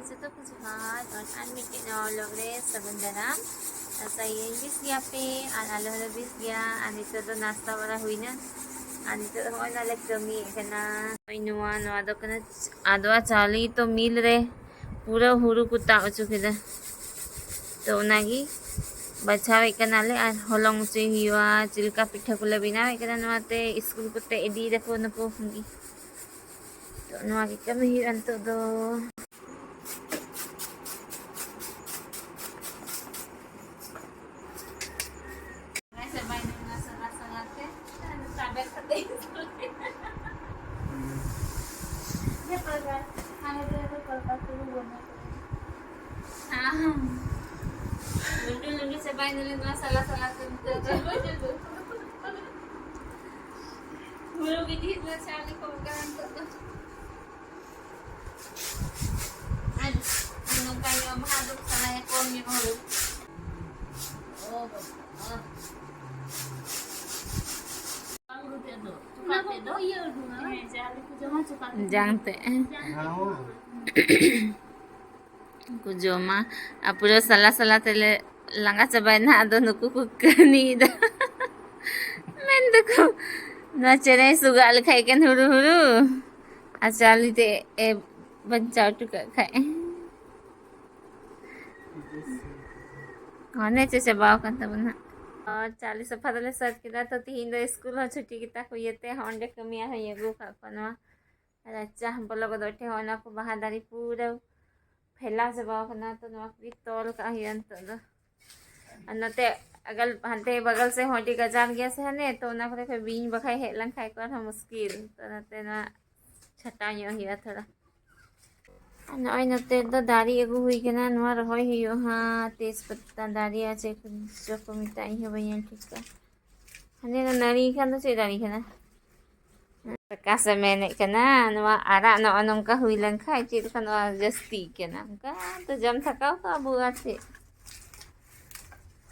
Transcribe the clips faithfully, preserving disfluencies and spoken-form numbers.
ᱡᱚᱛᱚ ᱠᱚ ᱡᱚᱦᱟᱨ, ᱟᱨ ᱢᱤᱫᱴᱮᱡ ᱱᱟᱣᱟ vlog ᱨᱮ ᱥᱟᱹᱜᱩᱱ ᱫᱟᱨᱟᱢ᱾ ᱟᱥᱟᱭᱟᱹᱧ ᱵᱮᱥ ᱜᱮᱭᱟ ᱯᱮ, ᱟᱨ ᱟᱞᱮ ᱦᱚᱸᱞᱮ ᱵᱮᱥ ᱜᱮᱭᱟ᱾ ᱟᱨ ᱱᱤᱛᱚᱜ ᱫᱚ ᱱᱟᱥᱛᱟ ᱵᱟᱲᱟ ᱦᱩᱭᱱᱟ, ᱟᱨ ᱱᱤᱛᱚᱜ ᱫᱚ ᱱᱚᱜᱼᱚᱭ ᱱᱚᱣᱟ ᱞᱮ ᱠᱟᱹᱢᱤᱭᱮᱫ ᱠᱟᱱᱟ᱾ ᱱᱚᱜᱼᱚᱭ ᱱᱚᱣᱟ, ᱱᱚᱣᱟ ᱫᱚ ᱠᱟᱱᱟ ᱟᱫᱽᱣᱟ ᱪᱟᱣᱞᱮ, ᱛᱚ ᱢᱤᱞ ᱨᱮ ᱯᱩᱨᱟᱹ ᱦᱩᱲᱩ ᱠᱚ ᱛᱟᱵ ᱦᱚᱪᱚ ᱠᱮᱫᱟ, ᱛᱚ ᱚᱱᱟᱜᱮ ᱵᱟᱪᱷᱟᱣᱮᱫ ᱠᱟᱱᱟᱞᱮ ᱟᱨ ᱦᱚᱞᱚᱝ ᱦᱚᱪᱚᱭ ᱦᱩᱭᱩᱜᱼᱟ᱾ ᱪᱮᱫ ᱞᱮᱠᱟ ᱯᱤᱴᱷᱟᱹ ᱠᱚᱞᱮ ᱵᱮᱱᱟᱣᱮᱫ ᱠᱟᱱᱟ, ᱱᱚᱣᱟᱛᱮ ᱤᱥᱠᱩᱞ ᱠᱚᱛᱮ ᱤᱫᱤᱭ ᱫᱟᱠᱚ ᱱᱩᱠᱩ ᱜᱮ᱾ ᱛᱚ ᱱᱚᱣᱟ ᱜᱮ ᱠᱟᱹᱢᱤ ᱦᱩᱭᱩᱜᱼᱟ ᱱᱤᱛᱚᱜ ᱫᱚ᱾ ᱥᱟᱞᱟ ᱥᱟᱞᱟ ᱛᱮ ᱛᱟᱵᱮᱨ ᱠᱟᱛᱮ ᱤᱥᱠᱩᱞ ᱨᱮ᱾ ᱦᱮᱸ᱾ ᱞᱩᱸᱰᱩ ᱞᱩᱸᱰᱩ ᱪᱟᱵᱟᱭ ᱱᱟᱞᱮ ᱱᱚᱣᱟ ᱥᱟᱞᱟ ᱥᱟᱞᱟ ᱛᱮ ᱱᱤᱛᱚᱜ ᱫᱚ᱾ ᱦᱩᱲᱩ ᱜᱤᱰᱤ ᱦᱩᱭᱩᱜ ᱠᱟᱱᱟ, ᱪᱟᱣᱞᱮ ᱠᱚ ᱠᱟᱱᱟ ᱱᱤᱛᱚᱜ ᱫᱚ᱾ ᱟᱨ, ᱟᱨ ᱱᱚᱝᱠᱟ ᱧᱚᱜ ᱵᱷᱟᱜᱽ ᱫᱚ ᱥᱟᱱᱟᱭᱟ, ᱠᱚᱢ ᱧᱚᱜ ᱦᱩᱲᱩ᱾ ᱚ ᱵᱟᱵᱟ᱾ ᱵᱟᱝ ᱦᱩᱲᱩ ᱛᱮᱫ ᱫᱚ, ᱪᱚᱠᱟᱜ ᱛᱮᱫ ᱫᱚ᱾ ᱦᱮᱸ, ᱡᱟᱝ ᱛᱮ᱾ ᱦᱮᱸ᱾ ᱠᱚ ᱡᱚᱢᱟ᱾ ᱟᱨ ᱯᱩᱨᱟᱹ ᱥᱟᱞᱟ ᱥᱟᱞᱟ ᱛᱮᱞᱮ ᱞᱟᱸᱜᱟ ᱪᱟᱵᱟᱭᱮᱱᱟ᱾ ᱟᱫᱚ ᱱᱩᱠᱩ ᱠᱚ ᱠᱟᱹᱦᱱᱤᱭᱮᱫᱟ᱾ ᱢᱮᱱ ᱫᱟᱠᱚ, "ᱱᱚᱣᱟ ᱪᱮᱬᱮᱭ ᱥᱩᱜᱟᱜ ᱞᱮᱠᱷᱟᱡ ᱮᱠᱮᱱ ᱦᱩᱲᱩ ᱦᱩᱲᱩ, ᱟᱨ ᱪᱟᱣᱞᱮ ᱛᱮ ᱮ ᱵᱟᱧᱪᱟᱣ ᱦᱚᱴᱚ ᱠᱟᱜ ᱠᱷᱟᱡ᱾" ᱦᱟᱱᱮ ᱪᱮ ᱪᱟᱵᱟᱣ ᱟᱠᱟᱱ ᱛᱟᱵᱚᱱᱟ᱾ ᱟᱨ ᱪᱟᱣᱞᱮ ᱥᱟᱯᱷᱟ ᱫᱚᱞᱮ ᱥᱟᱹᱛ ᱠᱮᱫᱟ, ᱛᱚ ᱛᱤᱦᱤᱧ ᱫᱚ ᱤᱥᱠᱩᱞ ᱦᱚᱸ ᱪᱷᱩᱴᱤ ᱜᱮᱛᱟ ᱠᱚ ᱤᱭᱟᱹᱛᱮ ᱦᱚᱸ ᱚᱸᱰᱮ ᱠᱟᱹᱢᱤᱭᱟᱹ ᱦᱚᱸᱧ ᱟᱹᱜᱩ ᱟᱠᱟᱫ ᱠᱚᱣᱟ᱾ ᱱᱚᱣᱟ ᱨᱟᱪᱟ ᱵᱚᱞᱚ ᱜᱚᱫᱚᱜ ᱴᱷᱮᱱ ᱦᱚᱸ ᱚᱱᱟ ᱠᱚ ᱵᱟᱦᱟ ᱫᱟᱨᱮ ᱯᱩᱨᱟᱹ ᱯᱷᱮᱞᱟᱣ ᱪᱟᱵᱟᱣ ᱟᱠᱟᱱᱟ, ᱛᱚ ᱱᱚᱣᱟ ᱠᱚᱜᱮ ᱛᱚᱞ ᱠᱟᱜ ᱦᱩᱭᱩᱜᱼᱟ ᱱᱤᱛᱚᱜ ᱫᱚ᱾ ᱟᱨ ᱱᱚᱛᱮ ᱟᱜᱟᱞ ᱦᱟᱱᱛᱮ ᱵᱟᱜᱟᱞ ᱥᱮᱫ ᱦᱚᱸ ᱟᱹᱰᱤ ᱜᱟᱡᱟᱲ ᱜᱮᱭᱟ ᱥᱮ ᱦᱟᱱᱮ, ᱛᱚ ᱚᱱᱟ ᱠᱚᱨᱮ ᱠᱷᱚᱡ ᱵᱤᱧ ᱵᱟᱠᱷᱟᱡ ᱦᱮᱡ ᱞᱮᱱᱠᱷᱟᱡ ᱠᱚ ᱟᱨᱦᱚᱸ ᱢᱩᱥᱠᱤᱞ, ᱛᱚ ᱚᱱᱟᱛᱮ ᱱᱚᱣᱟ ᱪᱷᱟᱴᱟᱣ ᱧᱚᱜ ᱦᱩᱭᱩᱜᱼᱟ ᱛᱷᱚᱲᱟ᱾ ᱟᱨ ᱱᱚᱜᱼᱚᱭ ᱱᱚᱛᱮ ᱫᱚ ᱫᱟᱨᱮ ᱟᱹᱜᱩ ᱦᱩᱭ ᱠᱟᱱᱟ, ᱱᱚᱣᱟ ᱨᱚᱦᱚᱭ ᱦᱩᱭᱩᱜᱼᱟ ᱦᱟᱸᱜ, ᱛᱮᱡᱽ ᱯᱟᱛᱟ ᱫᱟᱨᱮ ᱟᱨ ᱪᱮᱫ ᱠᱚ ᱪᱚ ᱠᱚ ᱢᱮᱛᱟᱜᱼᱟ, ᱤᱧ ᱦᱚᱸ ᱵᱟᱹᱧ ᱧᱮᱞ ᱴᱷᱤᱠ ᱠᱟᱜᱼᱟ᱾ ᱦᱟᱱᱮ ᱚᱱᱟ ᱱᱟᱹᱲᱤ ᱠᱷᱟᱱ ᱫᱚ ᱪᱮᱫ ᱫᱟᱨᱮ ᱠᱟᱱᱟ? ᱚᱠᱟ ᱥᱮ ᱢᱮᱱᱮᱫ ᱠᱟᱱᱟ, ᱱᱚᱣᱟ ᱟᱨᱟᱜ ᱱᱚᱜᱼᱚ ᱱᱚᱝᱠᱟ ᱦᱩᱭ ᱞᱮᱱᱠᱷᱟᱡ ᱪᱮᱫ ᱞᱮᱠᱟ ᱱᱚᱣᱟ ᱡᱟᱹᱥᱛᱤᱜ ᱠᱟᱱᱟ, ᱚᱱᱠᱟ ᱛᱚ ᱡᱚᱢ ᱛᱷᱟᱠᱟᱣ ᱠᱚᱜᱼᱟ ᱵᱚ ᱟᱨ ᱪᱮᱫ᱾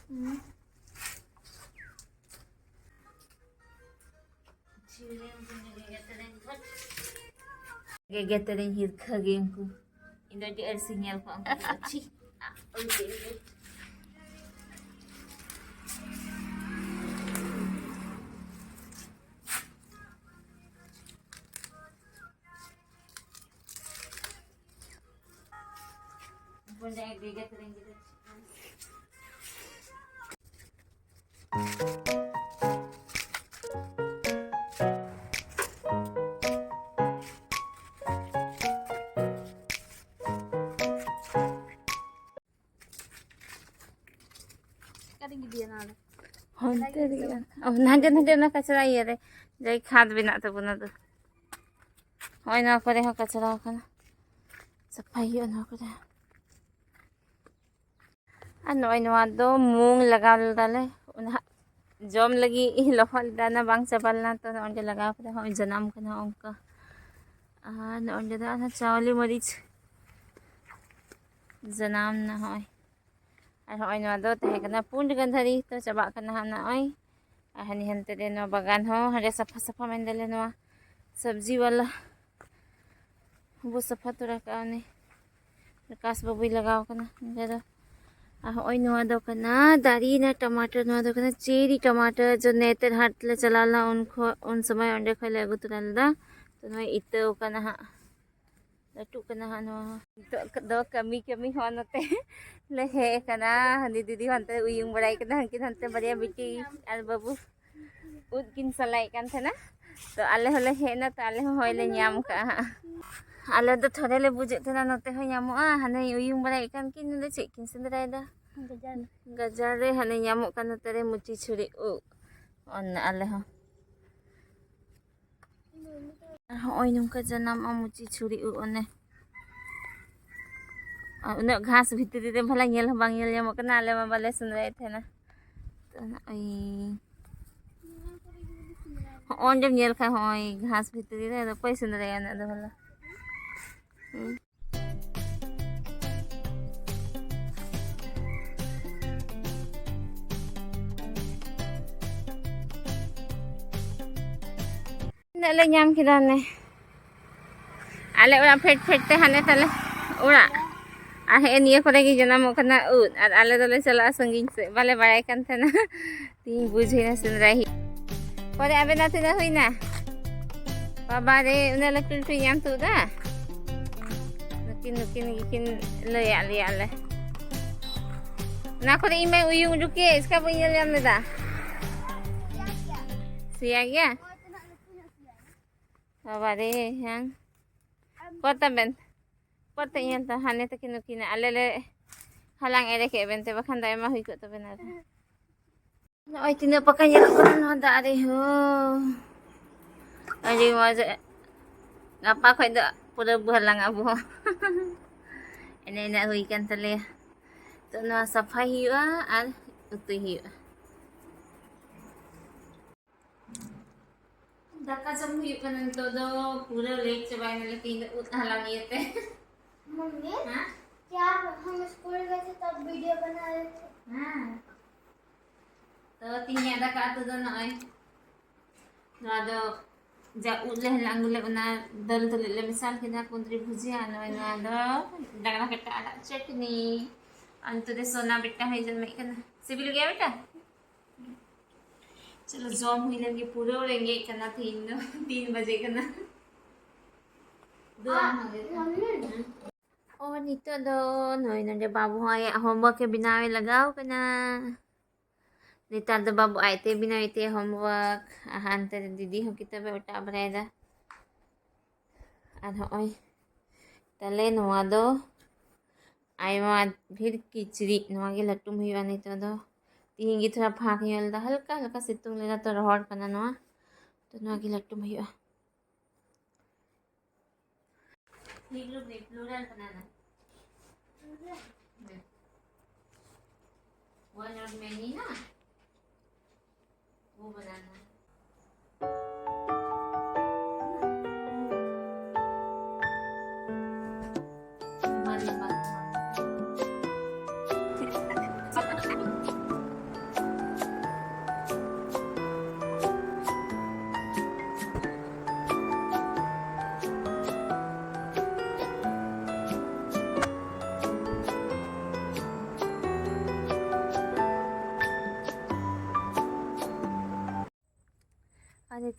ᱦᱩᱸ᱾ ᱜᱮᱜᱮᱛᱮᱨᱤᱧ ᱦᱤᱨᱠᱷᱟᱹ ᱜᱮ ᱩᱱᱠᱩ᱾ ᱤᱧ ᱫᱚ ᱟᱹᱰᱤ ᱟᱹᱲᱤᱥᱤᱧ ᱧᱮᱞ ᱠᱚᱣᱟ ᱩᱱᱠᱩ ᱫᱚ᱾ ᱪᱷᱤ! ᱚᱠᱟᱨᱤᱧ ᱜᱤᱰᱤᱭᱟ ᱱᱚᱣᱟ ᱫᱚ? ᱦᱟᱱᱛᱮ ᱨᱮᱜᱮ᱾ ᱚ, ᱱᱟᱦᱟᱜ ᱱᱟᱦᱟᱜ ᱚᱱᱟ ᱠᱟᱪᱨᱟ ᱤᱭᱟᱹ ᱨᱮ, ᱡᱟᱭ ᱠᱷᱟᱫᱽ ᱵᱮᱱᱟᱜ ᱛᱟᱵᱚᱱᱟ ᱫᱚ᱾ ᱦᱚᱸᱜᱼᱚᱭ ᱱᱚᱣᱟ ᱠᱚᱨᱮ ᱦᱚᱸ ᱠᱟᱪᱨᱟ ᱟᱠᱟᱱᱟ, ᱥᱟᱯᱷᱟᱭ ᱦᱩᱭᱩᱜᱼᱟ ᱱᱚᱣᱟ ᱠᱚᱨᱮ᱾ ᱟᱨ ᱱᱚᱜᱼᱚᱭ ᱱᱚᱣᱟ ᱫᱚ ᱢᱩᱝ ᱞᱟᱜᱟᱣ ᱞᱮᱫᱟᱞᱮ, ᱚᱱᱟ ᱦᱟᱸᱜ ᱡᱚᱢ ᱞᱟᱹᱜᱤᱫ ᱤᱧ ᱞᱚᱦᱚᱫ ᱞᱮᱫᱟ, ᱚᱱᱟ ᱵᱟᱝ ᱪᱟᱵᱟ ᱞᱮᱱᱟ, ᱛᱚ ᱱᱚᱜᱼᱚᱭ ᱞᱟᱜᱟᱣ ᱠᱟᱫᱟ, ᱦᱚᱸᱜᱼᱚᱭ ᱡᱟᱱᱟᱢ ᱠᱟᱱᱟ ᱚᱱᱠᱟ᱾ ᱟᱨ ᱱᱚᱜᱼᱚᱭ ᱫᱚ ᱚᱱᱟ ᱪᱟᱣᱞᱮ ᱢᱟᱹᱨᱤᱪ ᱡᱟᱱᱟᱢ ᱱᱟ ᱦᱚᱸᱜᱼᱚᱭ᱾ ᱟᱨ ᱦᱚᱸᱜᱼᱚᱭ ᱱᱚᱣᱟ ᱫᱚ ᱛᱟᱦᱮᱸ ᱠᱟᱱᱟ ᱯᱩᱸᱰ ᱜᱟᱹᱱᱫᱷᱟᱹᱨᱤ, ᱛᱚ ᱪᱟᱵᱟᱜ ᱠᱟᱱᱟ ᱦᱟᱸᱜ ᱱᱚᱜᱼᱚᱭ᱾ ᱟᱨ ᱦᱟᱹᱱᱤ ᱦᱟᱱᱛᱮ ᱨᱮ ᱱᱚᱣᱟ ᱵᱟᱜᱟᱱ ᱦᱚᱸ ᱦᱟᱸᱰᱮ ᱥᱟᱯᱷᱟ ᱥᱟᱯᱷᱟ ᱢᱮᱱ ᱫᱟᱞᱮ ᱱᱚᱣᱟ ᱥᱚᱵᱽᱡᱤ ᱵᱟᱞᱟ ᱵᱚ ᱥᱟᱯᱷᱟ ᱛᱚᱨᱟ ᱠᱟᱜᱼᱟ, ᱩᱱᱤ ᱠᱟᱥ ᱵᱟᱹᱵᱩᱭ ᱞᱟᱜᱟᱣ ᱠᱟᱱᱟ ᱚᱸᱰᱮ ᱫᱚ᱾ ᱟᱨ ᱦᱚᱸᱜᱼᱚᱭ ᱱᱚᱣᱟ ᱫᱚ ᱠᱟᱱᱟ ᱫᱟᱨᱮ ᱨᱮᱱᱟᱜ ᱴᱟᱢᱟᱴᱟᱨ, ᱱᱚᱣᱟ ᱫᱚ ᱠᱟᱱᱟ ᱪᱮᱨᱤ ᱴᱟᱢᱟᱴᱟᱨ, ᱡᱚ ᱱᱮᱛᱟᱨ ᱦᱟᱴ ᱞᱮ ᱪᱟᱞᱟᱣ ᱞᱮᱱᱟ ᱩᱱ ᱠᱷᱚ-, ᱩᱱ ᱥᱚᱢᱚᱭ ᱚᱸᱰᱮ ᱠᱷᱚᱡ ᱞᱮ ᱟᱹᱜᱩ ᱛᱚᱨᱟ ᱞᱮᱫᱟ᱾ ᱛᱚ ᱱᱚᱜᱼᱚᱭ ᱤᱛᱟᱹᱣ ᱠᱟᱱᱟ ᱦᱟᱸᱜ, ᱞᱟᱹᱴᱩᱜ ᱠᱟᱱᱟ ᱦᱟᱸᱜ ᱱᱚᱣᱟ ᱦᱚᱸ᱾ ᱱᱤᱛᱚᱜ ᱫᱚ ᱠᱟᱹᱢᱤ ᱠᱟᱹᱢᱤ ᱦᱚᱸ ᱱᱚᱛᱮ ᱞᱮ ᱦᱮᱡ ᱟᱠᱟᱱᱟ᱾ ᱦᱟᱹᱱᱤ ᱫᱤᱫᱤ ᱦᱟᱱᱛᱮ ᱩᱭᱩᱝ ᱵᱟᱲᱟᱭ ᱠᱟᱱᱟ, ᱦᱟᱹᱱᱠᱤᱱ ᱦᱟᱱᱛᱮ ᱵᱟᱨᱭᱟ ᱵᱤᱴᱤ ᱟᱨ ᱵᱟᱹᱵᱩ ᱩᱫ ᱠᱤᱱ ᱥᱟᱞᱟᱭᱮᱫ ᱠᱟᱱ ᱛᱟᱦᱮᱱᱟ᱾ ᱛᱚ ᱟᱞᱮ ᱦᱚᱸᱞᱮ ᱦᱮᱡ ᱮᱱᱟ, ᱛᱚ ᱟᱞᱮ ᱦᱚᱸ ᱦᱚᱭ ᱞᱮ ᱧᱟᱢ ᱠᱟᱜᱼᱟ ᱦᱟᱸᱜ᱾ ᱟᱞᱮ ᱫᱚ ᱛᱷᱚᱲᱮ ᱞᱮ ᱵᱩᱡᱮᱫ ᱛᱟᱦᱮᱱᱟ ᱱᱚᱛᱮ ᱦᱚᱸ ᱧᱟᱢᱚᱜᱼᱟ, ᱦᱟᱱᱮ ᱩᱭᱩᱝ ᱵᱟᱲᱟᱭᱮᱫ ᱠᱟᱱ ᱠᱤᱱ, ᱱᱚᱰᱮ ᱪᱮᱫ ᱠᱤᱱ ᱥᱮᱸᱫᱽᱨᱟᱭᱮᱫᱟ? ᱜᱟᱡᱟᱲ᱾ ᱜᱟᱡᱟᱲ ᱨᱮ ᱦᱟᱱᱮ ᱧᱟᱢᱚᱜ ᱠᱟᱱ ᱱᱚᱛᱮ ᱨᱮ ᱢᱩᱪᱤ ᱪᱷᱩᱲᱤ ᱩᱫ᱾ ᱚᱱᱟ ᱟᱞᱮ ᱦᱚᱸ᱾ ᱟᱨ ᱦᱚᱸᱜᱼᱚᱭ ᱱᱚᱝᱠᱟ ᱡᱟᱱᱟᱢᱚᱜᱼᱟ ᱢᱩᱪᱤ ᱪᱷᱩᱲᱤ ᱩᱫ ᱚᱱᱮ᱾ ᱟᱨ ᱩᱱᱟᱹᱜ ᱜᱷᱟᱥ ᱵᱷᱤᱛᱨᱤ ᱨᱮ ᱵᱷᱟᱞᱟ ᱧᱮᱞ ᱦᱚᱸ ᱵᱟᱝ ᱧᱮᱞ ᱧᱟᱢᱚᱜ ᱠᱟᱱᱟ, ᱟᱞᱮ ᱢᱟ ᱵᱟᱞᱮ ᱥᱮᱸᱫᱽᱨᱟᱭᱮᱫ ᱛᱟᱦᱮᱱᱟ᱾ ᱛᱚ ᱱᱚᱜᱼᱚᱭ, ᱦᱚᱸᱜᱼᱚᱭ ᱚᱸᱰᱮᱢ ᱧᱮᱞ ᱠᱷᱟᱱ ᱦᱚᱸᱜᱼᱚᱭ ᱜᱷᱟᱥ ᱵᱷᱤᱛᱨᱤ ᱨᱮ, ᱟᱫᱚ ᱚᱠᱚᱭ ᱥᱮᱸᱫᱽᱨᱟᱭᱟ ᱩᱱᱟᱹᱜ ᱫᱚ ᱵᱷᱟᱞᱟ? ᱦᱩᱸ᱾ ᱛᱤᱱᱟᱹᱜ ᱞᱮ ᱧᱟᱢ ᱠᱮᱫᱟ ᱚᱱᱮ᱾ ᱟᱞᱮ ᱚᱲᱟᱜ ᱯᱷᱮᱰ ᱯᱷᱮᱰ ᱛᱮ ᱦᱟᱱᱮ ᱛᱟᱞᱮ ᱚᱲᱟᱜ᱾ ᱟᱨ ᱦᱮᱸ, ᱱᱤᱭᱟᱹ ᱠᱚᱨᱮ ᱜᱮ ᱡᱟᱱᱟᱢᱚᱜ ᱠᱟᱱᱟ ᱩᱫ, ᱟᱨ ᱟᱞᱮ ᱫᱚᱞᱮ ᱪᱟᱞᱟᱜᱼᱟ ᱥᱟᱺᱜᱤᱧ ᱥᱮᱫ, ᱵᱟᱞᱮ ᱵᱟᱲᱟᱭ ᱠᱟᱱ ᱛᱟᱦᱮᱱᱟ᱾ ᱛᱤᱦᱤᱧ ᱵᱩᱡᱽ ᱦᱩᱭᱱᱟ ᱥᱮᱸᱫᱽᱨᱟᱭ ᱦᱩᱭᱩᱜ᱾ ᱯᱚᱨᱮ ᱟᱵᱮᱱᱟᱜ ᱛᱤᱱᱟᱹᱜ ᱦᱩᱭᱱᱟ? ᱵᱟᱵᱟ ᱨᱮ, ᱩᱱᱟᱹᱜ ᱞᱟᱹᱴᱩ ᱞᱟᱹᱴᱩ ᱧᱟᱢ ᱛᱩᱫ ᱫᱟ᱾ ᱱᱩᱠᱤᱱ, ᱱᱩᱠᱤᱱ ᱜᱮᱠᱤᱱ ᱞᱟᱹᱭᱟᱫ ᱞᱮᱭᱟ ᱟᱞᱮ᱾ ᱚᱱᱟ ᱠᱚᱨᱮ ᱤᱧ ᱢᱟᱧ ᱩᱭᱩᱝ ᱩᱰᱩᱠ ᱠᱮᱫ, ᱮᱥᱠᱟ ᱵᱟᱹᱧ ᱧᱮᱞ ᱧᱟᱢ ᱞᱮᱫᱟ᱾ ᱥᱮᱭᱟ ᱜᱮᱭᱟ? ᱵᱟᱵᱟ ᱨᱮ, ᱦᱮᱸ᱾ ᱠᱚ ᱛᱟᱵᱮᱱ? ᱠᱚᱛᱮ ᱧᱮᱞ ᱛᱟ ᱦᱟᱱᱮ ᱛᱟᱹᱠᱤᱱ ᱱᱩᱠᱤᱱᱟᱜ ᱟᱞᱮ ᱞᱮ ᱦᱟᱞᱟᱝ ᱮᱲᱮ ᱠᱮᱫ ᱵᱮᱱᱛᱮ, ᱵᱟᱠᱷᱟᱱ ᱫᱚ ᱟᱭᱢᱟ ᱦᱩᱭ ᱠᱚᱜ ᱛᱟᱵᱮᱱᱟ ᱟᱨᱦᱚᱸ᱾ ᱱᱚᱜᱼᱚᱭ ᱛᱤᱱᱟᱹᱜ ᱯᱟᱠᱟ ᱧᱮᱞᱚᱜ ᱠᱟᱱᱟ ᱱᱚᱣᱟ ᱫᱟᱜ ᱨᱮᱦᱚᱸ᱾ ᱟᱹᱰᱤ ᱢᱚᱡᱽ᱾ ᱜᱟᱯᱟ ᱠᱷᱚᱡ ᱫᱚ ᱯᱩᱨᱟᱹ ᱵᱚ ᱦᱟᱞᱟᱝᱟ ᱟᱵᱚ ᱦᱚᱸ᱾ ᱮᱱᱮᱡ ᱮᱱᱮᱡ ᱦᱩᱭ ᱠᱟᱱ ᱛᱟᱞᱮᱭᱟ᱾ ᱛᱚ ᱱᱚᱣᱟ ᱥᱟᱯᱷᱟᱭ ᱦᱩᱭᱩᱜᱼᱟ ᱟᱨ ᱩᱛᱩᱭ ᱦᱩᱭᱩᱜᱼᱟ᱾ ᱫᱟᱠᱟ ᱡᱚᱢ ᱦᱩᱭᱩᱜ ᱠᱟᱱᱟ ᱱᱤᱛᱚᱜ ᱫᱚ᱾ ᱯᱩᱨᱟᱹ ᱞᱮᱴ ᱪᱟᱵᱟᱭᱮᱱᱟᱞᱮ ᱛᱮᱦᱮᱧ ᱫᱚ ᱩᱫ ᱦᱟᱞᱟᱝ ᱤᱭᱟᱹᱛᱮ᱾ मम्मी, हाँ? क्या हम स्कूल गए थे तब वीडियो बना रहे थे? हाँ। ᱛᱚ ᱛᱮᱦᱮᱧᱟᱜ ᱫᱟᱠᱟ ᱩᱛᱩ ᱫᱚ ᱱᱚᱜᱼᱚᱭ ᱱᱚᱣᱟ ᱫᱚ ᱡᱟ ᱩᱫ ᱞᱮ ᱦᱟᱞᱟᱝ ᱟᱹᱜᱩ ᱞᱮᱫ, ᱚᱱᱟ ᱫᱟᱹᱞ ᱛᱩᱞᱩᱡ ᱞᱮ ᱢᱮᱥᱟᱞ ᱠᱮᱫᱟ, ᱠᱩᱸᱫᱽᱨᱤ ᱵᱷᱩᱡᱤᱭᱟ, ᱟᱨ ᱱᱚᱜᱼᱚᱭ ᱱᱚᱣᱟ ᱫᱚ ᱰᱟᱝᱨᱟ ᱠᱟᱴᱟ ᱟᱲᱟᱜ ᱪᱟᱴᱱᱤ᱾ ᱟᱨ ᱱᱤᱛᱚᱜ ᱫᱚ ᱥᱳᱱᱟ ᱵᱮᱴᱟ ᱦᱚᱸᱭ ᱡᱚᱢᱮᱫ ᱠᱟᱱᱟ᱾ ᱥᱤᱵᱤᱞ ᱜᱮᱭᱟ ᱵᱮᱴᱟ? ᱪᱚᱞᱚ ᱡᱚᱢ ᱦᱩᱭ ᱞᱮᱱ ᱜᱮ, ᱯᱩᱨᱟᱹ ᱨᱮᱸᱜᱮᱡ ᱠᱟᱱᱟ ᱛᱤᱦᱤᱧ ᱫᱚ, ᱛᱤᱱ ᱵᱟᱡᱮ ᱠᱟᱱᱟ᱾ ᱫᱩ ᱟᱢ ᱦᱚᱸ ᱜᱮ᱾ ᱚ, ᱱᱤᱛᱚᱜ ᱫᱚ ᱱᱩᱭ ᱱᱚᱰᱮ ᱵᱟᱹᱵᱩ ᱦᱚᱸ ᱟᱭᱟᱜ ᱦᱳᱢᱣᱟᱨᱠ ᱮ ᱵᱮᱱᱟᱣ ᱮ ᱞᱟᱜᱟᱣ ᱠᱟᱱᱟ᱾ ᱱᱮᱛᱟᱨ ᱫᱚ ᱵᱟᱹᱵᱩ ᱟᱡᱛᱮ ᱵᱮᱱᱟᱣ ᱮᱫ ᱛᱟᱭᱟ ᱦᱳᱢᱣᱟᱨᱠ, ᱟᱨ ᱦᱟᱱᱛᱮ ᱨᱮ ᱫᱤᱫᱤ ᱦᱚᱸ ᱠᱤᱛᱟᱹᱵ ᱮ ᱚᱴᱟᱜ ᱵᱟᱲᱟᱭᱮᱫᱟ᱾ ᱟᱨ ᱦᱚᱸᱜᱼᱚᱭ ᱛᱟᱦᱞᱮ ᱱᱚᱣᱟ ᱫᱚ ᱟᱭᱢᱟ ᱰᱷᱮᱨ ᱠᱤᱪᱨᱤᱡ, ᱱᱚᱣᱟ ᱜᱮ ᱞᱟᱹᱴᱩᱢ ᱦᱩᱭᱩᱜᱼᱟ ᱱᱤᱛᱚᱜ ᱫᱚ᱾ ᱛᱤᱦᱤᱧ ᱜᱮ ᱛᱷᱚᱲᱟ ᱯᱷᱟᱸᱠ ᱧᱚᱜ ᱞᱮᱫᱟ, ᱦᱟᱞᱠᱟ ᱦᱟᱞᱠᱟ ᱥᱤᱛᱩᱝ ᱞᱮᱫᱟ, ᱛᱚ ᱨᱚᱦᱚᱲ ᱠᱟᱱᱟ ᱱᱚᱣᱟ᱾ ᱛᱚ ᱱᱚᱣᱟ ᱜᱮ ᱞᱟᱹᱴᱩᱢ ᱦᱩᱭᱩᱜᱼᱟ᱾ ᱦᱤᱵᱨᱩ ᱨᱮ plural banana. One or many ना, वो बनाना। हमारी बात।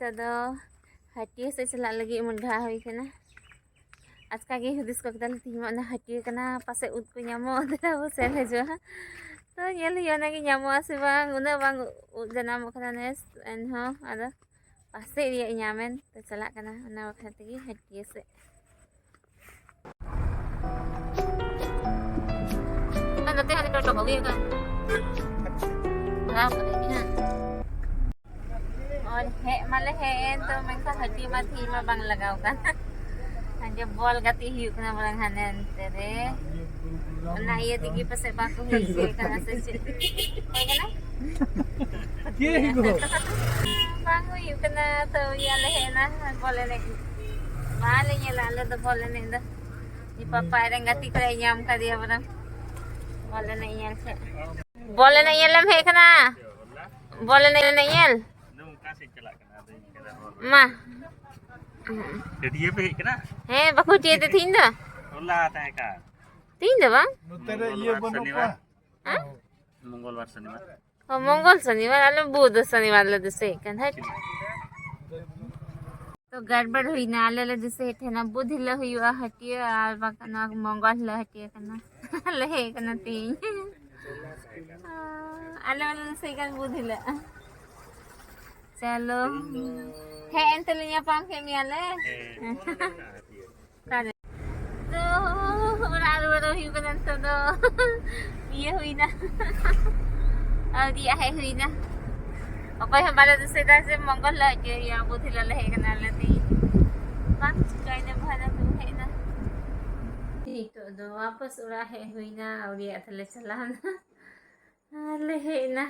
ᱱᱤᱛᱚᱜ ᱫᱚ ᱦᱟᱹᱴᱤᱭᱟᱹ ᱥᱮᱫ ᱪᱟᱞᱟᱜ ᱞᱟᱹᱜᱤᱫ ᱢᱚᱦᱰᱟ ᱦᱩᱭ ᱠᱟᱱᱟ᱾ ᱟᱪᱠᱟ ᱜᱮ ᱦᱩᱫᱤᱥ ᱠᱚ ᱠᱮᱫᱟ ᱞᱮ, ᱛᱮᱦᱮᱧ ᱢᱟ ᱚᱱᱟ ᱦᱟᱹᱴᱤᱭᱟᱹ ᱠᱟᱱᱟ, ᱯᱟᱥᱮᱡ ᱩᱫ ᱠᱚ ᱧᱟᱢᱚᱜ, ᱫᱮᱞᱟ ᱵᱚ ᱥᱮᱱ ᱦᱤᱡᱩᱜᱼᱟ᱾ ᱛᱚ ᱧᱮᱞ ᱦᱩᱭᱩᱜᱼᱟ ᱚᱱᱟᱜᱮ ᱧᱟᱢᱚᱜᱼᱟ ᱥᱮ ᱵᱟᱝ, ᱩᱱᱟᱹᱜ ᱵᱟᱝ ᱩᱫ ᱡᱟᱱᱟᱢᱚᱜ ᱠᱟᱱᱟ ᱱᱮᱥ, ᱮᱱᱦᱚᱸ ᱟᱫᱚ ᱯᱟᱥᱮᱡ ᱨᱮᱭᱟᱜ ᱧᱟᱢᱮᱱ, ᱛᱚ ᱪᱟᱞᱟᱜ ᱠᱟᱱᱟ ᱚᱱᱟ ᱵᱟᱠᱷᱨᱟ ᱛᱮᱜᱮ ᱦᱟᱹᱴᱤᱭᱟᱹ ᱥᱮᱫ᱾ ᱱᱚᱛᱮ ᱦᱚᱸ ᱱᱤᱛᱚᱜ ᱰᱚᱵᱚᱜ ᱦᱩᱭᱩᱜ ᱠᱟᱱᱟ᱾ ᱟᱨ ᱦᱮᱡ ᱢᱟᱞᱮ ᱦᱮᱡ ᱮᱱ, ᱛᱚ ᱢᱮᱱᱠᱷᱟᱱ ᱦᱟᱹᱴᱤ ᱢᱟ ᱛᱮᱦᱮᱧ ᱢᱟ ᱵᱟᱝ ᱞᱟᱜᱟᱣ ᱠᱟᱱᱟ᱾ ᱦᱟᱱᱮ ᱵᱚᱞ ᱜᱟᱛᱮ ᱦᱩᱭᱩᱜ ᱠᱟᱱᱟ ᱵᱚᱞᱮ ᱦᱟᱱᱮ ᱚᱱᱛᱮ ᱨᱮ᱾ ᱚᱱᱟ ᱤᱭᱟᱹ ᱛᱮᱜᱮ ᱯᱟᱥᱮᱡ ᱵᱟᱠᱚ ᱦᱮᱡ ᱦᱚᱪᱚᱭᱮ ᱠᱟᱱᱟ ᱥᱮ ᱪᱮᱫ? ᱦᱳᱭ ᱠᱟᱱᱟ? ᱪᱮᱫ ᱦᱩᱭᱩᱜ? ᱵᱟᱝ ᱦᱩᱭᱩᱜ ᱠᱟᱱᱟ, ᱛᱚ ᱤᱭᱟᱹ ᱞᱮ ᱦᱮᱡ ᱮᱱᱟ ᱵᱚᱞ ᱮᱱᱮᱡ᱾ ᱵᱟᱞᱮ ᱧᱮᱞᱟ ᱟᱞᱮ ᱫᱚ ᱵᱚᱞ ᱮᱱᱮᱡ ᱫᱚ᱾ ᱤᱧ ᱯᱟᱯᱟ ᱨᱮᱱ ᱜᱟᱛᱮ ᱠᱚᱲᱟᱭ ᱧᱟᱢ ᱠᱟᱫᱮᱭᱟ ᱵᱚᱞᱮ᱾ ᱵᱚᱞ ᱮᱱᱮᱡ ᱧᱮᱞ ᱥᱮᱫ᱾ ᱵᱚᱞ ᱮᱱᱮᱡ ᱧᱮᱞ ᱮᱢ ᱦᱮᱡ ᱠᱟᱱᱟ? ᱵᱚᱞ ᱮᱱᱮᱡ, ᱮᱱᱮᱡ ᱧᱮᱞ? ᱢᱟ᱾ ᱦᱟᱹᱴᱤᱭᱟᱹ ᱯᱮ ᱦᱮᱡ ᱠᱟᱱᱟ? ᱦᱮᱸ, ᱵᱟᱠᱚ ᱦᱟᱹᱴᱤᱭᱟᱹ ᱛᱮ ᱛᱤᱦᱤᱧ ᱫᱚ? ᱦᱚᱞᱟ ᱛᱟᱦᱮᱸ ᱠᱟᱱ᱾ ᱛᱤᱦᱤᱧ ᱫᱚ ᱵᱟᱝ? ᱱᱚᱛᱮ ᱨᱮ ᱤᱭᱟᱹ ᱵᱟᱹᱱᱩᱜ ᱠᱚᱣᱟ᱾ ᱦᱮᱸ? ᱢᱚᱝᱜᱚᱞ ᱵᱟᱨ ᱥᱚᱱᱤᱵᱟᱨ᱾ ᱚ, ᱢᱚᱝᱜᱚᱞ ᱥᱚᱱᱤᱵᱟᱨ, ᱟᱞᱮ ᱵᱩᱫᱷ ᱥᱚᱱᱤᱵᱟᱨ ᱞᱮ ᱫᱤᱥᱟᱹᱭᱮᱫ ᱠᱟᱱ᱾ ᱦᱟᱹᱴ᱾ ᱛᱚ ᱜᱟᱲᱵᱟᱲ ᱦᱩᱭᱱᱟ, ᱟᱞᱮ ᱞᱮ ᱫᱤᱥᱟᱹᱭᱮᱫ ᱛᱟᱦᱮᱱᱟ ᱵᱩᱫᱷ ᱦᱤᱞᱳᱜ ᱦᱩᱭᱩᱜᱼᱟ ᱦᱟᱹᱴᱤᱭᱟᱹ, ᱟᱨ ᱵᱟᱝᱠᱷᱟᱱ ᱱᱚᱣᱟ ᱢᱚᱝᱜᱚᱞ ᱦᱤᱞᱳᱜ ᱦᱟᱹᱴᱤᱭᱟᱹ ᱠᱟᱱᱟ᱾ ᱞᱮ ᱦᱮᱡ ᱠᱟᱱᱟ ᱛᱤᱦᱤᱧ᱾ ᱟᱞᱮ ᱢᱟᱞᱮ ᱫᱤᱥᱟᱹᱭᱮᱫ ᱠᱟᱱ ᱵᱩᱫᱷ ᱦᱤᱞᱳᱜ᱾ ᱪᱚᱞᱚ, ᱦᱮᱡ ᱮᱱ ᱛᱮᱞᱮ ᱧᱟᱯᱟᱢ ᱠᱮᱫ ᱢᱮᱭᱟᱞᱮ᱾ ᱚᱠᱟᱨᱮ? ᱛᱚ ᱚᱲᱟᱜ ᱨᱩᱣᱟᱹᱲ ᱦᱩᱭᱩᱜ ᱠᱟᱱᱟ ᱱᱤᱛᱚᱜ ᱫᱚ᱾ ᱤᱭᱟᱹ ᱦᱩᱭᱱᱟ᱾ ᱟᱹᱣᱨᱤᱭᱟᱜ ᱦᱮᱡ ᱦᱩᱭᱱᱟ᱾ ᱚᱠᱚᱭ ᱦᱚᱸ ᱵᱟᱞᱮ ᱫᱤᱥᱟᱹᱭᱮᱫᱟ ᱡᱮ ᱢᱚᱝᱜᱚᱞ ᱦᱤᱞᱳᱜ ᱦᱤᱡᱩᱜ ᱦᱩᱭᱩᱜᱼᱟ, ᱵᱩᱫᱷ ᱦᱤᱞᱳᱜ ᱞᱮ ᱦᱮᱡ ᱠᱟᱱᱟ ᱟᱞᱮ ᱛᱮᱜᱮ᱾ ᱵᱟᱝ ᱪᱤᱠᱟᱹᱭᱮᱱᱟ, ᱵᱷᱟᱲᱟ ᱛᱮᱵᱚ ᱦᱮᱡ ᱮᱱᱟ᱾ ᱱᱤᱛᱚᱜ ᱫᱚ ᱣᱟᱯᱟᱥ ᱚᱲᱟᱜ ᱦᱮᱡ ᱦᱩᱭᱱᱟ, ᱟᱹᱣᱨᱤᱭᱟᱜ ᱛᱮᱞᱮ ᱪᱟᱞᱟᱣᱱᱟ᱾ ᱟᱨ ᱞᱮ ᱦᱮᱡ ᱮᱱᱟ᱾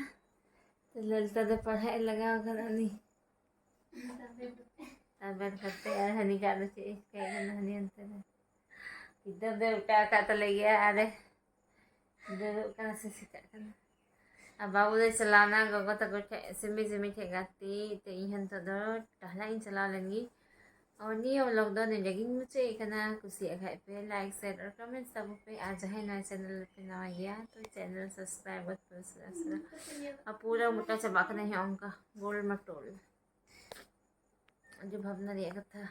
ᱛᱚ ᱞᱟᱞᱛᱟ ᱫᱚ ᱯᱟᱲᱦᱟᱜ ᱮ ᱞᱟᱜᱟᱣ ᱠᱟᱱᱟ ᱩᱱᱤ᱾ ᱟᱵᱟᱨ ᱠᱟᱛᱮ ᱟᱨ ᱦᱟᱹᱱᱤ ᱠᱟᱜ ᱫᱚ ᱪᱮᱫ ᱮ ᱪᱤᱠᱟᱹᱭ ᱠᱟᱱᱟ, ᱦᱟᱹᱱᱤ ᱚᱱᱛᱮ ᱨᱮ᱾ ᱜᱤᱫᱟᱹᱨ ᱫᱚᱭ ᱚᱴᱟᱜ ᱟᱠᱟᱫ ᱛᱟᱞᱮ ᱜᱮᱭᱟ, ᱟᱨᱮ ᱫᱟᱹᱲᱚᱜ ᱠᱟᱱᱟ ᱥᱮ ᱪᱤᱠᱟᱹᱜ ᱠᱟᱱᱟ᱾ ᱟᱨ ᱵᱟᱹᱵᱩ ᱫᱚᱭ ᱪᱟᱞᱟᱣᱱᱟ ᱜᱚᱜᱚ ᱛᱟᱠᱚ ᱴᱷᱮᱡ, ᱥᱤᱢᱤ ᱥᱤᱢᱤ ᱴᱷᱮᱡ ᱜᱟᱛᱮ᱾ ᱛᱚ ᱤᱧ ᱦᱚᱸ ᱱᱤᱛᱚᱜ ᱫᱚ ᱴᱟᱦᱞᱟ ᱤᱧ ᱪᱟᱞᱟᱣ ᱞᱮᱱ ᱜᱮ᱾ ᱟᱨ ᱱᱤᱭᱟᱹ vlog ᱫᱚ ᱱᱚᱰᱮ ᱜᱤᱧ ᱢᱩᱪᱟᱹᱫ ᱮᱫ ᱠᱟᱱᱟ᱾ ᱠᱩᱥᱤᱭᱟᱜ ᱠᱷᱟᱡ ᱯᱮ like, share ᱟᱨ comment ᱛᱟᱵᱚ ᱯᱮ᱾ ᱟᱨ ᱡᱟᱦᱟᱸᱭ ᱱᱚᱣᱟ channel ᱨᱮᱯᱮ ᱱᱟᱣᱟ ᱜᱮᱭᱟ, ᱛᱚ channel subscribe ᱜᱚᱫ ᱯᱮ ᱩᱥᱟᱹᱨᱟ ᱩᱥᱟᱹᱨᱟ᱾ ᱟᱨ ᱯᱩᱨᱟᱹ ᱢᱚᱴᱟ ᱪᱟᱵᱟᱜ ᱠᱟᱱᱟ ᱦᱮᱸ ᱚᱱᱠᱟ ᱜᱳᱞ ᱢᱚᱴᱚᱞ᱾ ᱟᱹᱰᱤ ᱵᱷᱟᱵᱽᱱᱟ ᱨᱮᱭᱟᱜ ᱠᱟᱛᱷᱟ᱾